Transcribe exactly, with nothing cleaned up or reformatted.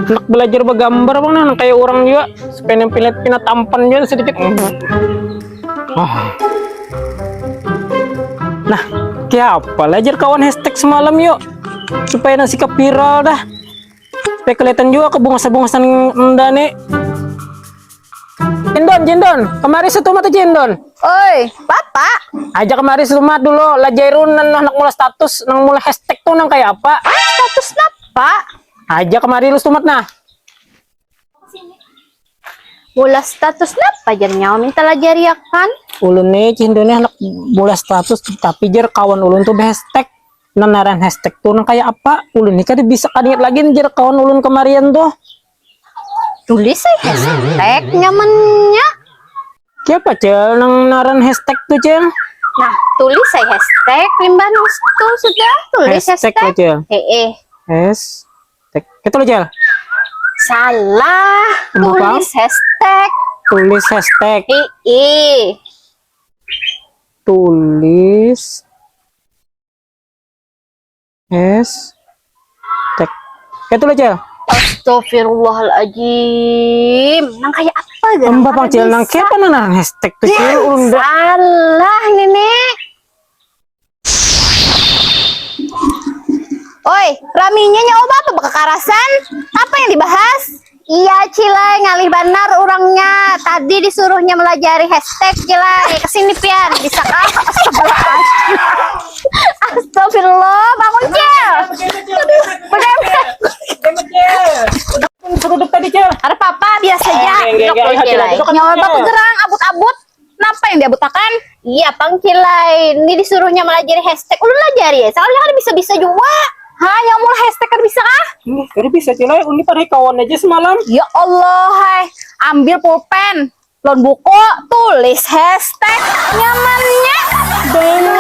Handak balajar bagambar pang nah, nang kaya urang jua, supaya nang pina, pina tampan jua sadikit. Ah. Nah, kaya apa lah jar kawan hashtag semalam, yuk, supaya nang sikap viral dah, supaya kelihatan jua kebungasan-bungasan unda ni. Cindon, Cindon, kemari setumat aja, Cindon. Oi, Bapak. Aja kemari setumat dulu, lajai run nang handak mula status, nang mula hashtag tuh nang kaya apa? Status napa? Aja kemari lu setumat nah. Mula status napa jar nyawa minta lajariakan? Ulun nih, Cindon nih handak mula status, tapi jar kawan ulun tuh hashtag. Nah, ngaran hashtag tuh nang kaya apa? Ulun nih kada bisa, kada ingat lagi nih jar kawan ulun kemarian tuh. Tulis ai hashtag nyamannya. Kaya apa, Cil, nang ngaran hashtag tuh, Cil? Nah, tulis ai hashtag, limbah nang tuh sudah tulis hashtag, hashtag. Cil. Heeh. Hashtag. Itu loh, Cil. Salah. Kenapa? Tulis hashtag. Tulis hashtag. Heeh. Tulis hashtag. Itu loh, Cil. Astagfirullahaladzim. Nang kaya apa jar? Embah pang, Cil, nang kaya apa nang hashtag tuh, Cil? Ulun dah. Salah, Nini. Oi, raminya nyawa apa bakakarasan? Apa yang dibahas? Iya, Cilai, ngalih banar urangnya. Tadi disuruhnya melajari hashtag, Cilai. Kesini, pian. Bisa kah? Astagfirullah, bangun, Cil. Aduh, bener. Seruduk tadi, Cil. Ada apa-apa, biasa aja. Enggak, enggak, enggak, Cilai. Nyawa bapak gerang, abut-abut. Napa yang diabutakan? Iya pang, Cilai. Ini disuruhnya melajari hashtag. Ulun lajari ya. Soalnya kan bisa-bisa juga. Hah, yang mula hashtag kan bisa kah? Ini kada bisa, Cilai. Ini pada kawan aja semalam. Ya Allah, hai. Ambil pulpen, lawan buku, tulis hashtag. Nyamannya. Bener.